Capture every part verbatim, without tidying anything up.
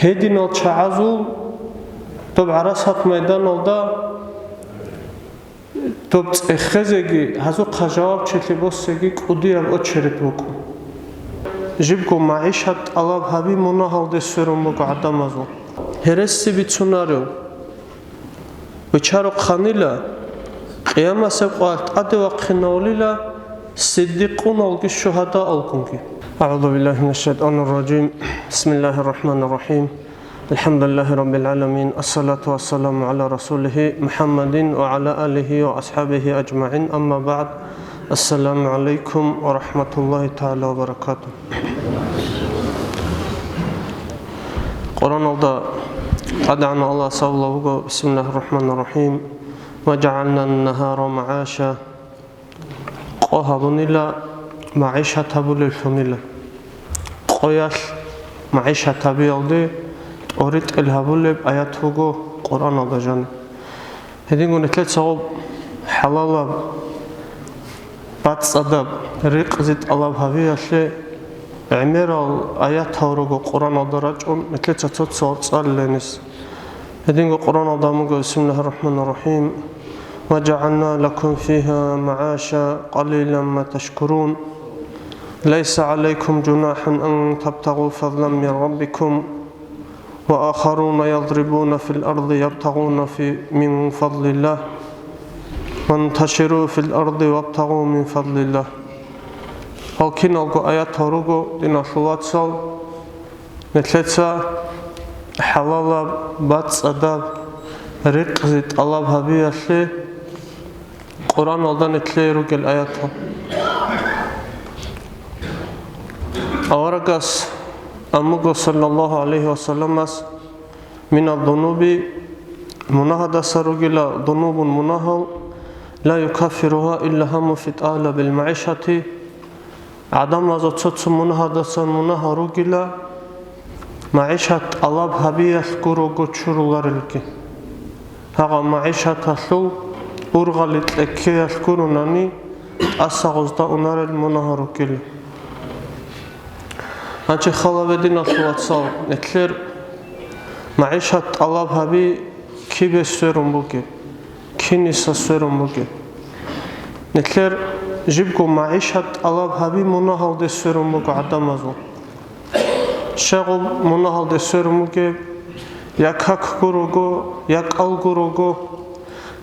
Гьединал чагӀазул доб гӀарасат майданалда доб цӀехезеги, гьазухъа жавабчилъи босеги кӀудияб очередь букӀун. Жибго магӀишат тӀалаб гьаби мунагьалде сверун буго гӀадамазул. Гьереси бицунарев, вичарухъанила, къиямасеб къоялъ тӀаде вахъинавлила сиддикъуналги шугьадаалгунги. أعوذ بالله من الشيطان الرجيم. بسم الله الرحمن الرحيم. الحمد لله رب العالمين. الصلاة والسلام على رسوله محمد وعلى آله وأصحابه أجمعين. أما بعد. السلام عليكم ورحمة الله تعالى وبركاته. Къуръаналда ТӀадегӀанав Аллагьас абулеб буго: بسم الله الرحمن الرحيم. وجعلنا النهار معاشا. Къо гьабунила магӀишат гьабулеблъунила. Къоялъ магӀишат гьабиялде тӀоритӀел гьабулеб аят буго Къуръаналда жаниб. Гьединго нилъеца гъоб хӀалалаб, бацӀцӀадаб ризкъи тӀалаб гьабиялъе гӀемерал аятал руго Къуръаналда рачӀун, нилъеца цо-цо цӀалила гьениса. Гьединго Къуръаналда абун буго: بسم الله الرحمن الرحيم. وجعلنا لكم فيها معاشا قليلا ما تشكرون. ليس عليكم جناح أن تبتغوا فضلا من ربكم وآخرون يضربون في الأرض يبتغون في، من فضل الله. وانتشروا في الأرض وابتغوا من فضل الله. Гьал киналго аятал руго, диналъул вацал, нилъеца хӀалалаб, бацӀцӀадаб ризкъи тӀалаб гьабиялъе Къуръаналда нилъее ругел аятал. Аварагас абун буго, саллаллагьу гӀалайгьи ва салламас: من الذنوب, мунагьадаса ругила, ذنوب, мунагьал, لا يكفرها إلا الهم في طلب المعيشة, гӀадамазул цо-цо мунагьадасан мунагьал ругила, магӀишат тӀалаб гьабиялъ гурого чуруларелги. Гьагъа магӀишаталъул ургъали кьеккеялъ гуронани, тӀаса гъозда унарел мунагьал ругила. Гьанже хал гьабе, диналъул вацал, нилъер магӀишат тӀалаб гьаби кибе сверун бугеб, киниса сверун бугеб? Нилъер жибго магӀишат тӀалаб гьаби мунагьалде сверун буго гӀадамазул. Щай гъоб мунагьалде сверун бугеб? Я как гурого, я кӀал гурого,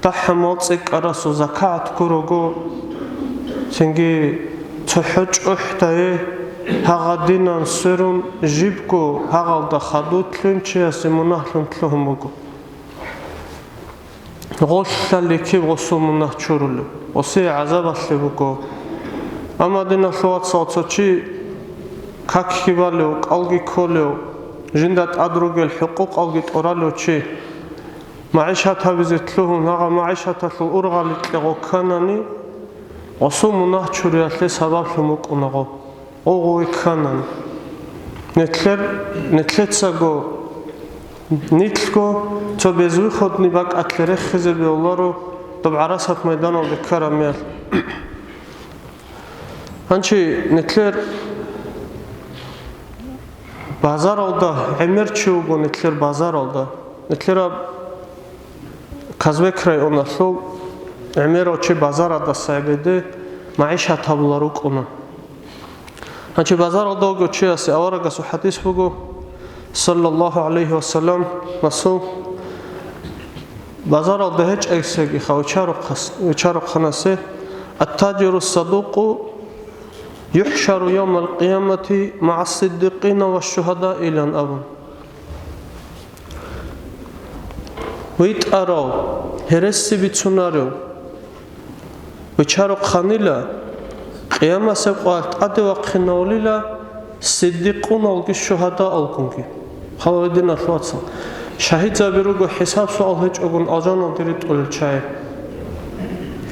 дагьа мал цӀикӀкӀарасул закагӀат гурого, цинги цохӀо чӀухӀдае гьагъадинан сверун, жибго гьагъалда хадув лъугьин чиясе мунагьлъун лъугьун буго. Гъолъа ликиб гъосул мунагь чурулеб, гъосие гӀазабалъе буго. Амма, диналъул вацал, цо чи какги балев, кӀалги кколев, жинда тӀад ругел хӀукъукъалги тӀуралев чи, магӀишат гьабизе лъугьун, гьагъа магӀишаталъул ургъали кьегъо кканани, гъосул мунагь чуриялъе сабаблъун букӀуна гъо. Гъо гъове кканан. Нилъер, нилъецаго, нилъго цо безвыходный бакӀалъе рехизе бегьуларо доб гӀарасат майданалде ккараб мехалъ. Гьанже нилъер базаралда гӀемер чи вуго, нилъер базаралда. Нилъераб Казбек районалъул гӀемерав чи базарадаса гӀебеде магӀишат гьабулел рукӀуна. Гьанже базаралда вугев чиясе аварагасул хӀадис буго, саллаллагьу гӀалайгьи ва саллам, Расул, базаралда гьечӀесегиха вичарухъас-, вичарухъанасе: «Ат-таджиру ссадукъу юхӀшару явмал къиямати магӀа ссиддикъина ва шшугьадаи», – илан абун. ВитӀарав, гьереси бицунарев, вичарухъанила, къиямасеб къоялъ тӀаде вахъинавлила сиддикъуналги шугьадаалгунги. Хал гьабе, диналъул вацал, шагьидзаби руго хӀисаб-суал гьечӀогун алжаналде ритӀулел чагӀи.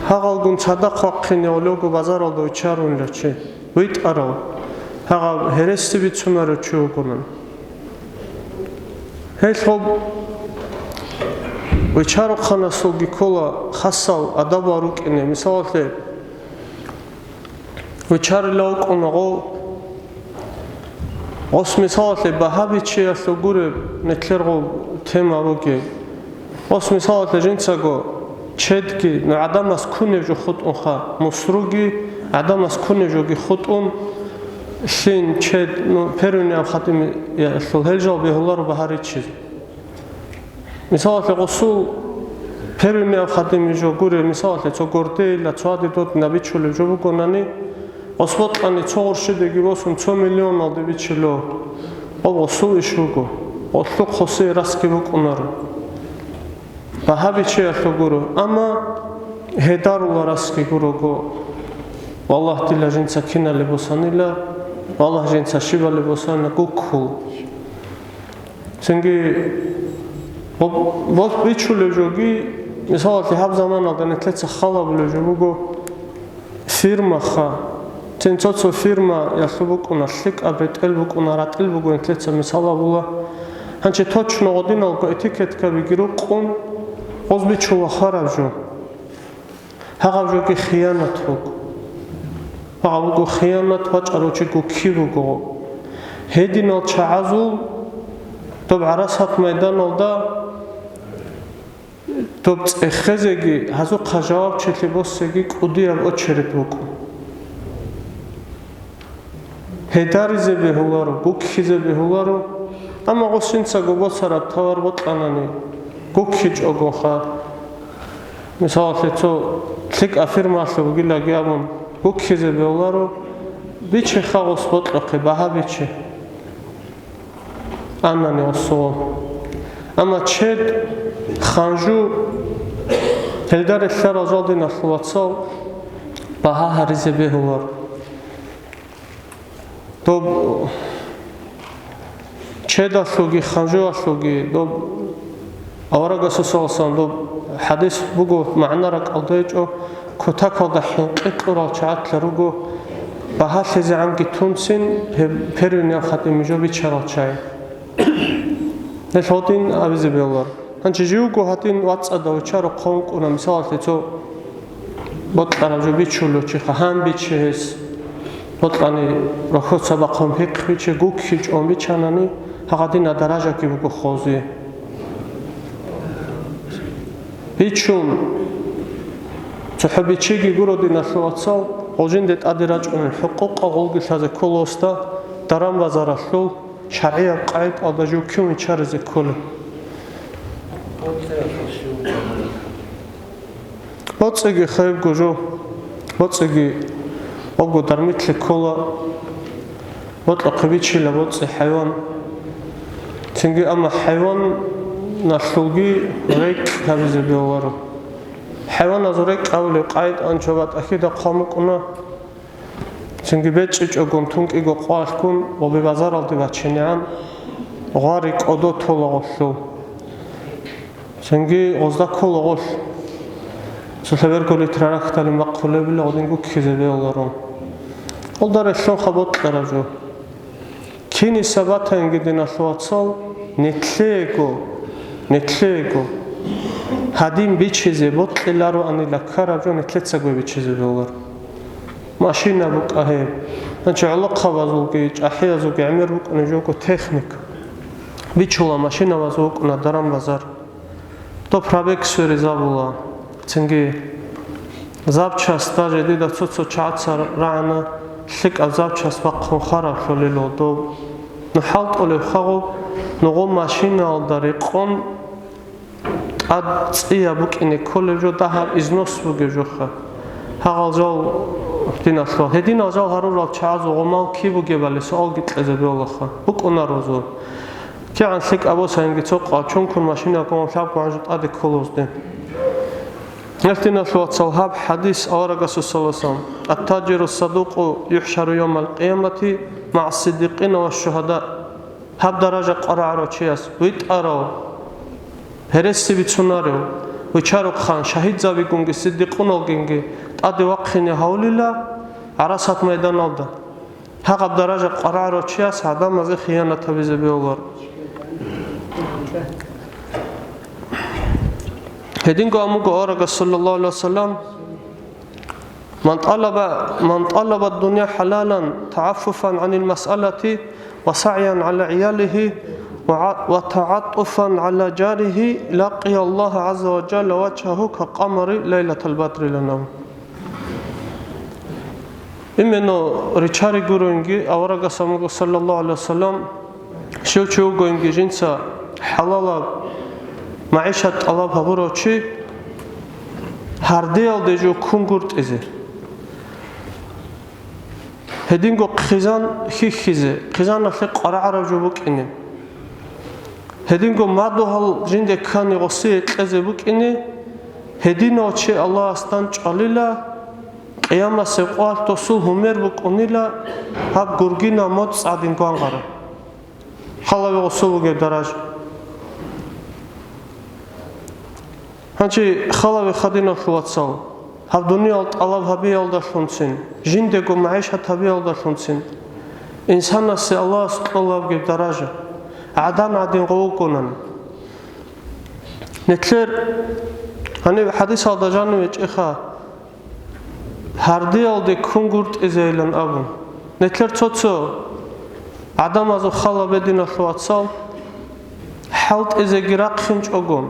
Гьагъалгун цадахъ вахъинавлего базаралда вичарунила чи. ВитӀарав, гьагъаб гьереси бицунарев чи вугонан. Гьелъ гъоб вичарухъанасулги ккола хасал адабал рукӀине. Мисалалъе, вичарила вукӀуна гъов Гъос мисалалъе багьабичиялъул гуреб, нилъер гъоб тема бугеб. Гъос мисалалъе жинцаго чедги, ну, гӀадамас кунеб жо хутӀунха, мусруги, гӀадамас кунеб жоги хутӀун, лъин, чед, ну, первый необходимиялъул гьел жал бегьуларо багьаричизе. Мисалалъе, гъосул первый необходимый жо гуре, мисалалъе, цо гордейила, цо гьади додина бичулеб жо бугонани, гъос бокьани цо гъурщидеги босун цо миллионалде бичило. Гъоб гъосул иш буго, гъолъухъ гъосие расги букӀунаро. Багьабичиялъул гуро, амма гьедарула расги гурого. Валлагь, дила жинца киналеб босанила, валлагь, жинца щибалеб босанила, гуккул. Цинги бо-, бо-, бичулев жоги, мисалалъе, гьаб заманалда нилъеца хал гьабулев жо буго фирмаха. Цин цо-цо фирмаялъул букӀуна, лъикӀаб бетӀел букӀуна, ратӀил буго нилъеца мисал гьабула. Гьанчи точно гъодиналго этикеткабиги рукъун, гъоз бичула хвараб жо. Гьагъаб жоги хиянат буго. Гьагъаб буго хиянат, вачӀарав чи гукки буго. Гьединал чагӀазул доб гӀарасат майданалда доб цӀехезеги, гьазухъа жавабчилъи босеги кӀудияб очередь букӀун. Гьедаризе бегьуларо, гуккизе бегьуларо, амма гъосинцаго босараб тавар бокьанани, гуккичӀогоха. Мисалалъе, цо лъикӀа фирмалъе вугилаги абун, гуккизе бегьуларо, бичеха гъос бокьухъе, багьа биче. Анани гъосо. Амма чед, ханжу, гьелда релълъарал жал, диналъул вацал, багьа гьаризе бегьуларо. Доб чедалъулги ханжуялъулги, доб аварагасул саллаллагьу гӀалайгьи ва саллам доб хӀадис буго, магӀна ракӀалда гьечӀо, кутакалда хӀинкъи кьурал чагӀатлъа руго, багьалъизегӀанги тунцин гьеб первый необходимый жо бичарал чагӀи. Гьел гьодин абизе бегьулар. Гьанчи живго гьадин вацӀцӀадав вичаро хъван вукӀуна, мисалалъе, цо бокьараб жо бичулев чиха, гьан биче гьес, бокьани рохьоца бахъун пихъ биче, гукки чӀван бичанани, гьагъадина даражаги буго хозе. Бичун, цохӀо бичеги гуро, диналъул вацал, гъожинде тӀаде рачӀунел хӀукъукъа гъолги лъазе кколосда даран-базаралъул, шаргӀияб къагӀидаялда жо ккун вичаризе ккола. БоцӀиги хайбго жо, боцӀиги обго дармитлъи ккола, бокьухъе бичила боцӀи хӀайван. Цинги амма хӀайваналъулги рекӀкӀ гьабизе бегьуларо. ХӀайваназул рекӀкӀ абулеб къагӀида анчоба тӀахьида хъван букӀуна. Цинги бечӀичӀогун тункӀиго къвалъгун ва бе-базаралде бачинегӀан гъвари кӀодо тола гъолъул. Цинги гъозда ккола гъолъ. Цо лъеберго литр рахьдалин бахъулебила гъодин гуккизе бегьуларо. Гъолда релълъунха бокьараб жо. Киниса батаинги, диналъул вацал, нилъего, нилъего гьадин бичизе бокьилароанила ккараб жо нилъецаго бичизе бегьуларо. Машина букӀа гьеб. Гьанчи гӀолохъабазулги, чӀахӀиязулги гӀемер букӀунеб жого техника. Бичула машинабазул букӀуна даран-базар. Доб пробег сверизабула. Цинги запчасть, даже дида цо-цо чагӀаца рагӀана, лъикӀаб запчасть бахъун хараб лъолило доб. Ну хӀалтӀулеб хагъуб, нугъу машиналда рекъон тӀад цӀияб букӀине кколеб жо, дагьаб износ бугеб жоха. Гьагъал жал, диналъул, гьединал жал гьарурал чагӀазул гъумал киб бугебали суалги кьезе бегьулаха. БукӀунарозул. КигӀан лъикӀаб босанинги цо къачункун машинагун лъабго гӀанжу тӀаде кколозде. Гьелъ, диналъул вацал, гьаб хӀадис аварагасул саллаллагьу гӀалайгьи ва саллам: «Ат-таджиру садукъу юхӀшару явмал къиямати магӀа сиддикъина ва шугьада». Гьаб даража къварагӀарав чияс витӀарав, гьереси бицунарев, вичарухъан шагьидзабигунги сиддикъуналгинги тӀаде вахъине гьавлила гӀарасат майданалда. Гьагъаб даража къварагӀарав чияс гӀадамазе хиянат гьабизе бегьулар. Гьединго амуго аварагас, саллаллагьу гӀалайгьи ва саллам: «Ман тӀалаба, ман тӀалаба дунья хӀалалан тагӀаффуфан гӀанил масъалати, وسعيا على عياله وع-، وتعطفا على جاره لقي الله عز وجل وجهه كالقمر ليلة البدر لنا. Именно ричари гуроинги аварагас амуго, саллаллаху гӀалайгьи вассалам, щив чи вугоинги жинца хӀалалаб магӀишат тӀалаб гьабурав чи гьардиялде жо ккунгуртӀизе. Гьединго хъизан хьихьизе, хъизаналъе къварагӀараб жо букӀине. Гьединго мадугьал жинде ккани гъосие кьезе букӀине, гьединав чи Аллагьасдан чӀвалила, къиямасеб къоялъ досул гьумер букӀунила гьаб гургинаб моцӀ гӀадин гвангъараб. Халаве гъосул бугеб даража. Гьанже халаве хадиналъул вацал, гьаб дуниял тӀалаб гьабиялдалъунцин, жиндего магӀишат гьабиялдалъунцин инсанасе Аллагьас кьолаб бугеб даража гӀадан гӀадин гъов вукӀунани. Нилъер гьаниб хӀадисалда жаниве чӀеха, гьардиялде ккунгуртӀизейилан абун. Нилъер цо-цо гӀадамазул хала бединалъул вацал хӀалтӀизеги рахъинчӀогон,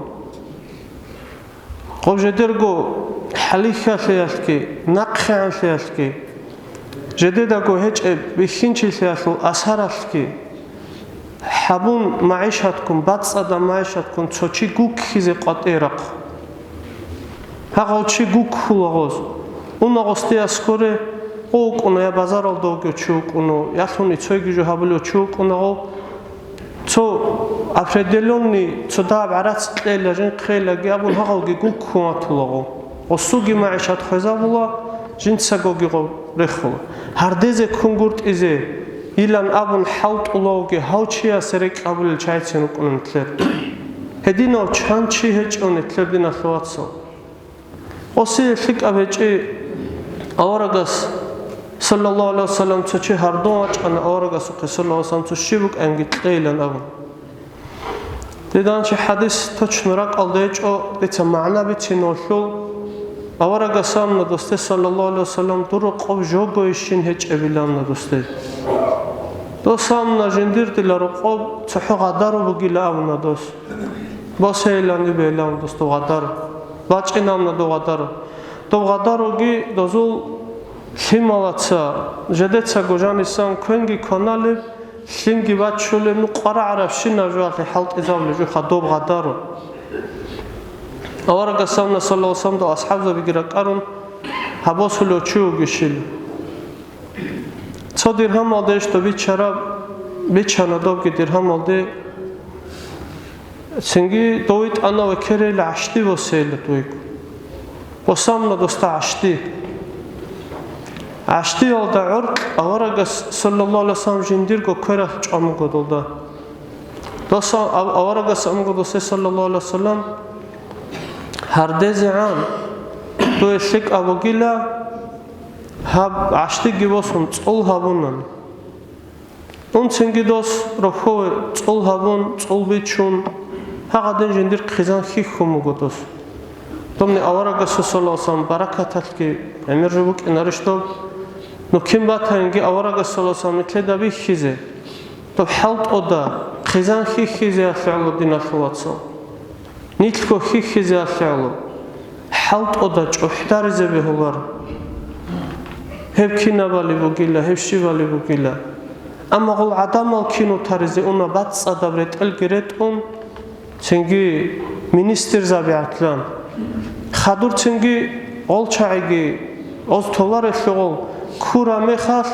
гъоб жедерго хӀалихьалъиялъги, нахъегӀанлъиялъги, жедедаго гьечӀеб бихьинчилъиялъул асаралъги, гьабун магӀишатккун, бацӀцӀадаб магӀишатккун цо чи гуккизе къватӀирахъ. Гьагъав чи гуккула гъоз. Уна гъосде аскоре, гъов вукӀуна, я базаралда вугев чи вукӀуна, ялъуни цойги жо гьабулев чи вукӀуна гъов. Цо определённый, цо дагьаб гӀарац кьела, жин ккелаги абун гьагъавги гуккун ватула гъов. Гъосулги магӀишат хвезабула, жинцагоги гъов рехула. Гьардезе ккунгуртӀизе йилан абун хӀалтӀулавги гьав чиясе рекӀкӀ гьабулел чагӀицин рукӀуна нилъер. Гьединав чан чи гьечӀо нилъер, диналъул вацал. Гъосие лъикӀаб гьечӀи аварагас, саллаллаху гӀалайгьи вассалам, цо чи гьардун вачӀана аварагасухъе, саллаллаху гӀалайгьи вассалам, цо щиб букӀанги кьейилан абун. Дида гьанже хӀадис точно ракӀалда гьечӀо, дица магӀна бицинавулъул, аварагас абуна досде, саллаллаху гӀалайгьи вассалам, дур рокъоб жогойищин гьечӀебилан абуна досде. Дос абуна, жиндир дила рокъоб цохӀо гъадару бугила абуна дос. Босейилан ибейилан дос дов гъадару. БачӀин абуна дов гъадару. Дов гъадаруги дозул лъималаца, жедецаго жанисан квенги кваналеб, лъимги бачулеб, ну, къварагӀарабщинаб жоялъе хӀалтӀизабулеб жоха доб гъадару. Аварагас абуна, саллаллаху гӀалайгьи вассалам, дов асхӀабзабиги ракӀарун, гьаб босулев чи вугищила. Цо диргьамалдейищ доб бичараб, бичана добги диргьамалде, цинги дов витӀана ва ккерейила гӀащтӀи босейила дойго. Босамуна досда гӀащтӀи. ГӀащтӀиялда гӀоркь аварагас, саллаллаху гӀалайгьи вассалам, жиндирго квералъ чӀван буго долда. Доса ав-, аварагас амуго досе, саллаллаху гӀалайгьи вассалам, гьардезегӀан дуе лъикӀаб бугила, гьаб гӀащтӀиги босун цӀул гьабунани. Унцинги дос рохьове цӀул гьабун, цӀул бичун, гьагъадин жиндир хъизан хьихьун буго дос. Домни аварагасул, саллаллаху гӀалайгьи вассалам, баракаталъги гӀемер жо букӀинарищ доб? Ну кин батаинги аварагас, саллаллаху гӀалайгьи вассалам, нилъеда бихьизе, доб хӀалтӀуда хъизан хьихьизеялъе гӀоло, диналъул вацал. Нилъго хьихьизеялъе гӀоло, хӀалтӀуда чӀухӀдаризе бегьуларо. Гьеб кинабали бугила, гьеб щибали бугила. Амма гъол гӀадамал кинутаризе уна бацӀцӀадаб ретӀелги ретӀун, цинги министрзаби гӀатлан. Хадур цинги гъол чагӀиги гъоз толарелъул гъол ккураб мехалъ,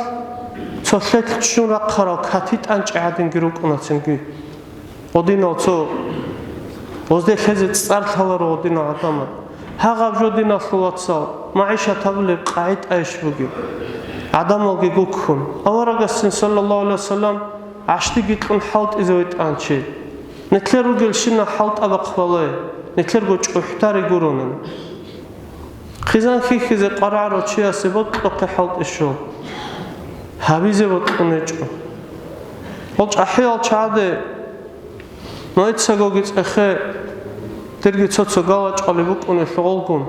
цо лъелъ ччун рахъарал катитӀанчӀи гӀадинги рукӀуна цинги. Гъодинал цо гъозде лъезе цӀар лъаларо гъодинал гӀадамал. Гьагъаб жо, диналъул вацал, магӀишат гьабулеб къагӀидайищ бугеб? ГӀадамалги гуккун. Аварагасцин, саллаллаху гӀалайгьи вассалам, гӀащтӀиги кьун хӀалтӀизе витӀан чи. Нилъер ругелщинал хӀалтӀабахъ балай, нилъерго чӀухӀдари гуронани. Хъизан хьихьизе къварагӀарав чиясе бокьухъе хӀалтӀи щол. Гьабизе бокьун гьечӀо. Гъол чӀахӀиял чагӀаде, нойцагоги цӀехе, дирги цо-цо галачӀали букӀунелъул гъолгун.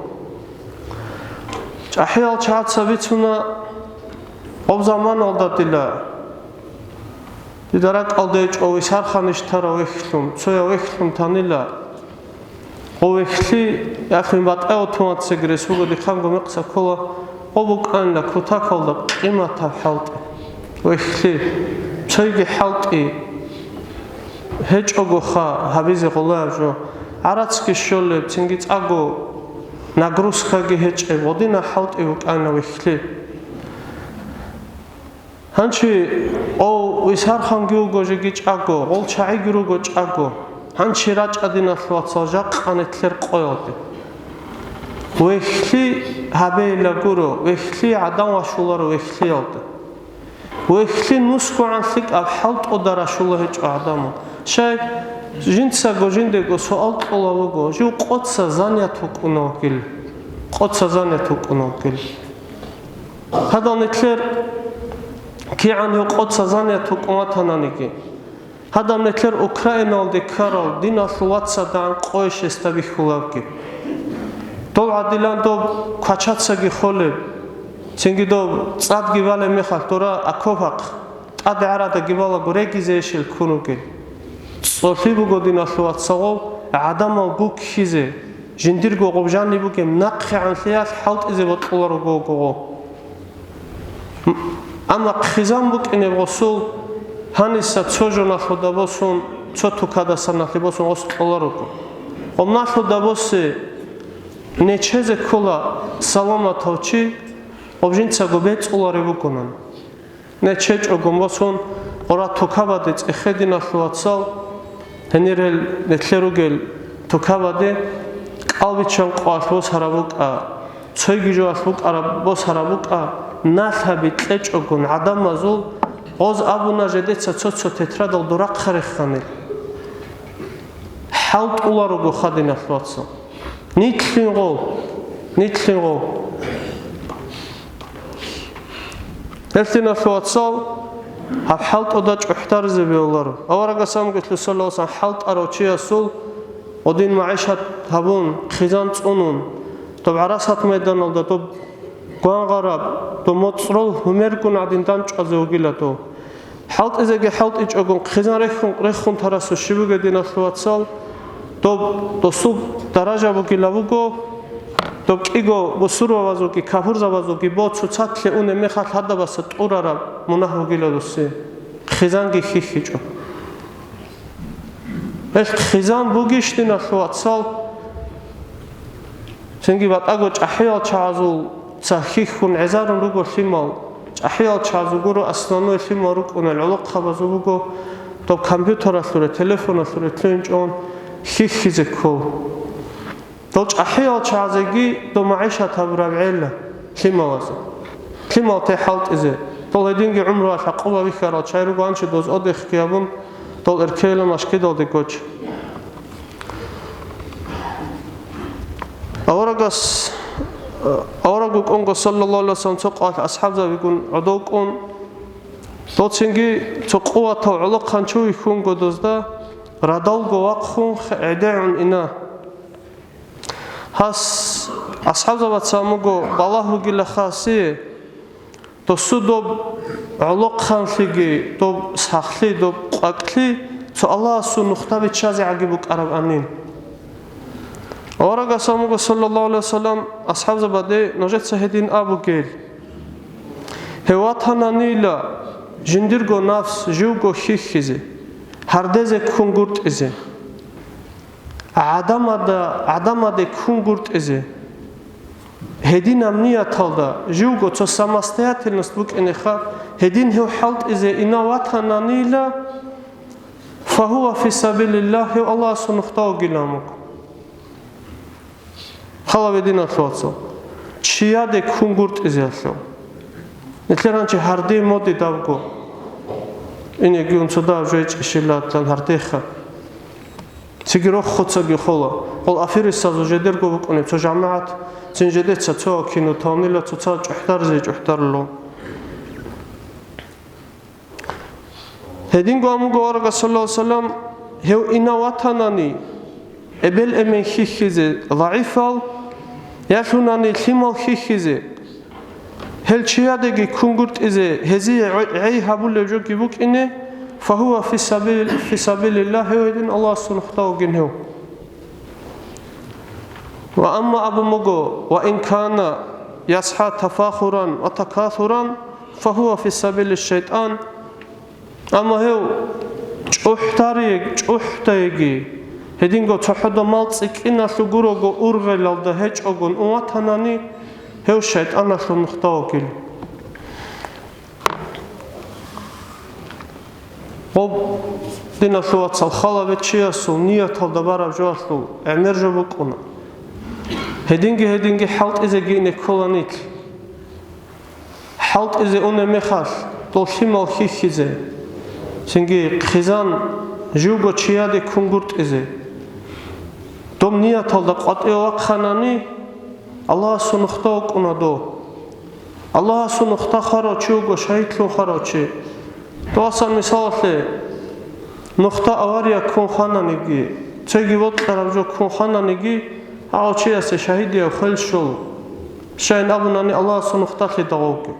ЧӀахӀиял чагӀаца бицуна, гъоб заманалда дила Дида ракӀалда гьечӀо висарханищ тарав вехьлъун, цояв вехьлъун танила. Гъо вехьлъи, яхин батӀа отун ваццаги рес буго дихъанго мекъса ккола, гъо букӀанила кутакалда къиматаб хӀалтӀи. Вехьлъи, цойги хӀалтӀи гьечӀогоха гьабизе гъолояб жо. ГӀарацги щолеб, цинги цӀакъго нагрузкаги гьечӀеб, гъодина хӀалтӀи букӀанила вехьлъи. Гьанчи гъов висарханги вуго жеги чӀаго, гъол чагӀиги руго чӀаго. Гьанчи рачӀа, диналъул вацал, жакъа нилъер къоялде. Вехьлъи гьабейила гуро, вехьлъи гӀадан ващуларо вехьлъиялда. Вехьлъи нусгогӀан лъикӀаб хӀалтӀуда ращула гьечӀо гӀадамал. Щай, жинцаго жиндего суал кьола вуго, жив къоца занят вукӀуна вугил, къоца занят вукӀуна вугил. Гьадал нилъер кигӀан гьев къоца занят вукӀун ватананиги, гьадал нилъер Украиналде ккарал диналъул вацадагӀан къойищ гьесда бихьулебги. Дол гӀадилан доб квачацаги холеб, цинги доб цӀадги балеб мехалъ дора окопахъ тӀаде гӀарадаги балаго регизейищ ил ккун ругел. ЦӀолъи буго, диналъул вацал, гӀадамал гуккизе, жиндирго гъоб жаниб бугеб нахъегӀанлъиялъ хӀалтӀизе бокьуларо гого гъо. Амма хъизан букӀинеб гъосул, гьаниса цо жоналъуда босун, цо тукадаса налъи босун гъос кьоларого. Гъоб налъуда босе нечезе ккола саламатав чи, гъоб жинцаго бецӀуларев вукӀунан. НечечӀого босун, гъора тукабаде цӀехе, диналъул вацал, гьенирел нилъер ругел тукабаде кӀалбиччан къоялъ босараб букӀа, цойги жоялъ букӀараб босараб букӀа, налъаби кьечӀогон гӀадамазул, гъоз абуна жедеца цо-цо тетрадал дурахъа реханил. ХӀалтӀуларого ха, диналъул вацал. Нилъин гъов, нилъин гъов. Гьелъ, диналъул вацал, гьаб хӀалтӀуда чӀухӀдаризе бегьуларо. Аварагас амгутлъи саллаллагьу гӀалайгьи ва саллам хӀалтӀарав чиясул гъодин магӀишат гьабун, хъизан цӀунун, доб гӀарасат майданалда доб гвангъараб, доб моцӀрол гьумергун гӀадин данчӀвазе вугила дов. ХӀалтӀизеги хӀалтӀичӀого хъизан рехун, рехун тарасу щиб бугеб, диналъул вацал, доб досул даража бугила вуго, доб кӀиго бусурбабазулги капурзабазулги бо цоцалъе унеб мехалъ гьадабаса тӀурараб мунагь бугила досе. Хъизанги хьихьичӀо. Гьелъ хъизан бугищ, диналъул вацал, цинги батӀаго чӀахӀиял чагӀазул ца хьихьун гӀезарун руго лъимал. ЧӀахӀиял чагӀазул гуро основной лъимал рукӀунел гӀолохъабазул буго, доб компьютералъуре, телефоналъуре лъугьинчӀон хьихьизе ккол. Дол чӀахӀиял чагӀазеги доб магӀишат гьабураб гӀела лъималазе. Лъимал те хӀалтӀизе. Дол гьединги гӀумруялъ гӀакъуба бихьарал чагӀи руго, анчи доз отдыхги гьабун, дол эркейилан машгидалде гоча. Аварагас, авараг вукӀунго, саллаллагьу гӀалайгьи ва саллам, цо къоялъ асхӀабзабигун гӀодов кӀун, доцинги цо къуватав гӀолохъанчи вихьунго дозда, радалго вахъун гӀедегӀун ина. Гьас асхӀабзабаца амуго балагь вугила хасие, досу доб гӀолохъанлъиги, доб сахлъи, доб къвакӀлъи цо Аллагьасул нухда биччазегӀаги букӀарабанин. Аварагас амуго, саллаллагьу гӀалайгьи ва саллам, асхӀабзабаде нужеца гьедин абугел: гьев ватананила жиндирго нафс живго хьихьизе, гьардезе ккун гуртӀизе. ГӀадамада, гӀадамаде ккун гуртӀизе. Гьединаб нияталда живго цо самостоятельность букӀинеха, гьедин гьев хӀалтӀизе инав ватананила, фагьува фи сабилиллагь, гьев Аллагьасул нухда вугилан вуго. Халаве, диналъул вацал, чияде ккун гуртӀизеялъул. Нилъер гьанчи гьарде моде давго. Инеги унцадав жойчӀищилатлан гьардеха. Цинги рохуцаги хола. Къол афирисазул жедерго букӀунеб цо жамагӀат, цин жедеца цо кино тавнила, цоцал чӀухӀдарзе чӀухӀдарлъун. Гьединго амуго аварагас, саллаллагьу гӀалайгьи ва саллам, гьев инав ватанани, эбел-эмен хьихьизе, загӀипал, ялъунани лъимал хьихьизе, гьел чиядеги ккун гуртӀизе гьезие гӀей гьабулев жоги букӀине, فهو في سبيل، في سبيل الله, гьев гьедин Аллагьасул нухда вугин гьев. Ва амма абун буго, وإن كان يسعى تفاخرا وتكاثرا فهو في سبيل الشيطان. Амма гьев чӀухӀдари-, чӀухӀдайги, гьединго цохӀода мал цӀикӀкӀиналъув гурого ургъелалда гьечӀогун ун ватанани, гьев шайтӀаналъул нухда вугил. Гъоб, диналъул вацал, халабе чиясул нияталда бараб жоялъул гӀемер жо букӀуна. Гьединги-гьединги хӀалтӀизеги ине ккола нилъ. ХӀалтӀизе унеб мехалъ, дол лъимал хьихьизе, цинги хъизан живго чияде ккунгутӀизе. Доб нияталда къватӀиве вахъанани, Аллагьасул нухда вукӀуна дов. Аллагьасул нухда хварав чи вуго, шагьидлъун хварав чи. Дов, мисалалъе, нухда авария ккун хвананиги, цоги бокьараб жо ккун хвананиги, гьав чиясе шагьидияб хвел щола, щайин абунани Аллагьасул нухда лъидал вугев.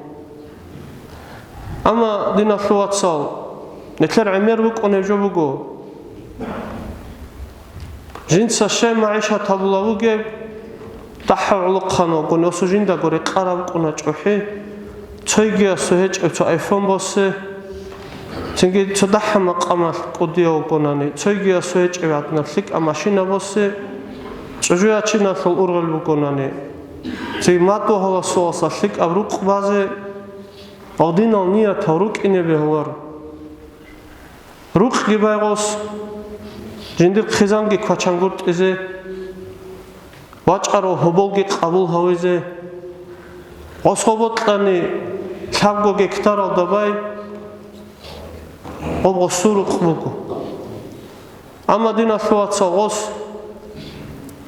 Амма, диналъул вацал, нилъер гӀемер букӀунеб жо буго. Жинца щай магӀишат гьабулеб бугеб, дагьав гӀолохъан вугони, осу жиндаго рекъараб букӀуна чӀухӀи, цойгиясу гьечӀеб цо айфон босе, цинги цо дагьа макъамалъ кӀудияв вугонани, цойгиясу гьечӀеб гӀаднаб лъикӀаб машина босе, чӀужу ячиналъул ургъел бугонани, цинги мадугьаласуласа лъикӀаб рукъ базе, гьадинал ниятал рукӀине бегьуларо. Рукъги байгъос, жиндир хъизанги квачангутӀизе, вачӀарав гьоболги къабул гьавизе, гъос гъоб бокьани лъабго гектаралда бай, гъоб гъосул рукъ буго. Амма, диналъул вацал, гъос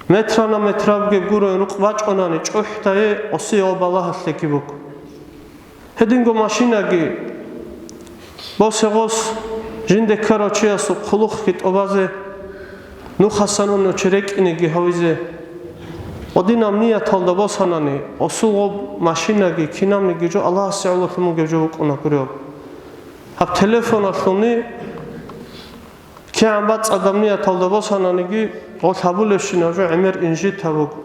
метрана-метрабги гурони рукъ бачӀунани чӀухӀдае, гъосие гъоб балагьалъеги буго. Гьединго машинаги босе гъос, жинде ккарав чиясул хъулухъги тӀобазе, нухасан унев чи рекӀинеги гьавизе. Гьадинаб нияталда босанани, осул гъоб машинаги кинабниги жо Аллагьасе гӀололъун бугеб жо букӀуна гуреб. Гьаб телефоналъулни кигӀан бацӀцӀадаб нияталда босананиги, гъолъ гьабулебщинаб жо гӀемер инжит гьабуго.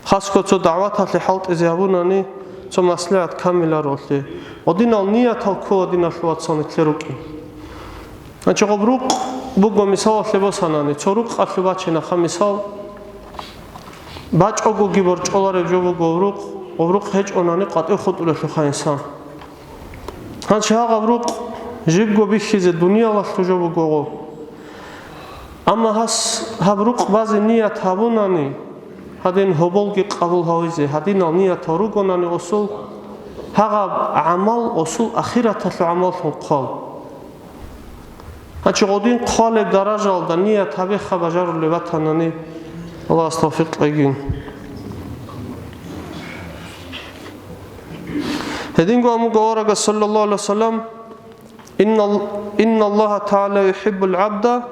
Хасго цо дагӀваталъе хӀалтӀизе гьабунани, цо маслигӀат камиларолъи. Гьадинал ниятал ккола, диналъул вацал, нилъер рукӀин. Гьанчи гъоб рукъ буго, мисалалъе босанани, цо рукъалъе бачинаха, мисал, бачӀогоги борчӀолареб жо буго гъоб рукъ, гъоб рукъ гьечӀонани къватӀив хутӀулелъулха инсан. Гьанчи гьагъаб рукъ жибго бихьизе дуниялалъул жо буго гъоб. Амма гьас гьаб рукъ базе ният гьабунани, гьадин гьоболги къабул гьавизе, гьадинал ниятал ругонани осул, гьагъаб гӀамал осул ахираталъул гӀамаллъун хъвал. Гьанчи гъодин хъвалеб даражаялда ният гьабиха бажарулеб батанани, Аллагьас тавфикъ кьегин. Гьединго амуго аварагас, саллаллагьу гӀалайгьи ва саллам, «Инна, инна Аллагьа тагӀала юхӀиббул гӀабда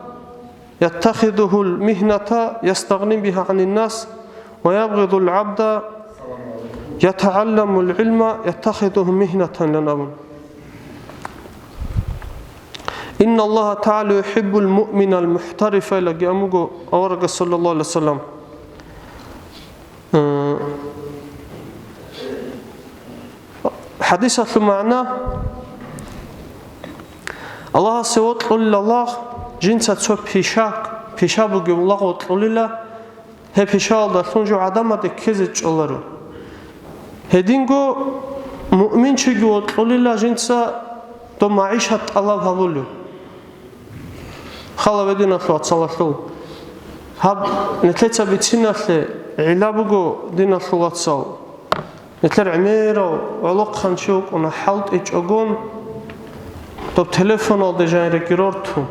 яттахизухул михната ястагъни бигьа гӀанин нас, ва ябгъидул гӀабда ятагӀалламул гӀилма яттахизуху михнатан», — ян абун. «Инна Аллагьа тагӀала юхӀиббул муъминал мухӀтарифа», — илаги амуго аварагас, саллаллагьу гӀалайгьи ва саллам. Э, хӀадисалъул магӀна: Аллагьасе вокьулила лагъ, жинца цо пиша, пиша бугеб лагъ вокьулила, гьеб пишаялдалъун жо гӀадамаде ккезе чӀоларо. Гьединго муъминчиги вокьулила, жинца доб магӀишат тӀалаб гьабулев. Хала гьединалъул вацалалъул. Гьаб нилъеца бициналъе гӀилла буго, диналъул вацал. Нилъер гӀемерав гӀолохъанчи вукӀуна хӀалтӀичӀогун, доб телефоналде жаниреги рортун.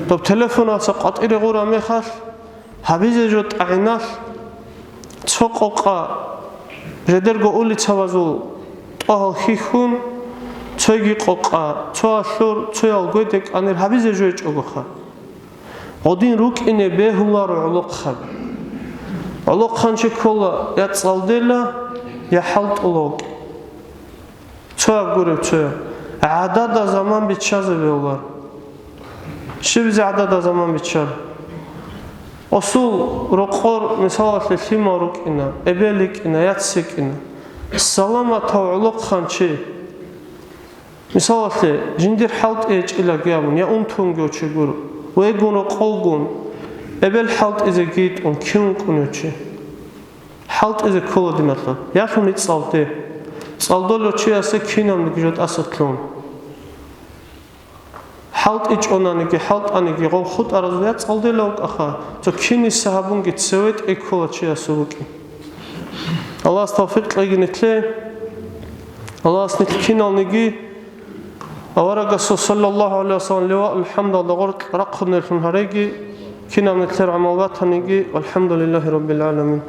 Доб телефоналъа къватӀире гъураб мехалъ, гьабизе жо тӀагӀиналъ, цо къокъа жидерго улицабазул тӀогьал хьихьун, цойги къокъа, цо алъур, цоял гойде кӀанир гьабизе жо гьечӀогоха. Гьадин рукӀине бегьуларо гӀолохъан. ГӀолохъанчи ккола я цӀалдела, я хӀалтӀула вукӀин. Цояб гуреб цояб. ГӀадада заман биччазе бегьулар. Щибизе гӀадада заман биччар? Осул рокъор, мисалалъе, лъимал рукӀина, эбел йикӀина, яц йикӀина. Саламатав гӀолохъанчи, мисалалъе, жиндир хӀалтӀи гьечӀилаги абун, я унтунги чи гуро, вегун рокъолгун, эбел хӀалтӀизеги йитӀун, кин вукӀунев чи? ХӀалтӀизе ккола диналъул. Ялъуни цӀалде. ЦӀалдолев чиясе кинабниги жо тӀаса лъун. ХӀалтӀичӀонаниги, хӀалтӀаниги гъов хутӀаразул я цӀалдела вукӀаха, цо киниса гьабунги цеве тӀеккола чиясул вукӀин. Аллагьас тавфикъ кьеги нилъе. Аллагьас нилъ киналниги аварагасул саллаллагьу гӀалайгьи вассалам ливаул хӀамдалда гъоркь рахъунеллъун гьареги, кинаб нилъер гӀамал батаниги, валхӀамдулиллагьи раббил гӀаламин.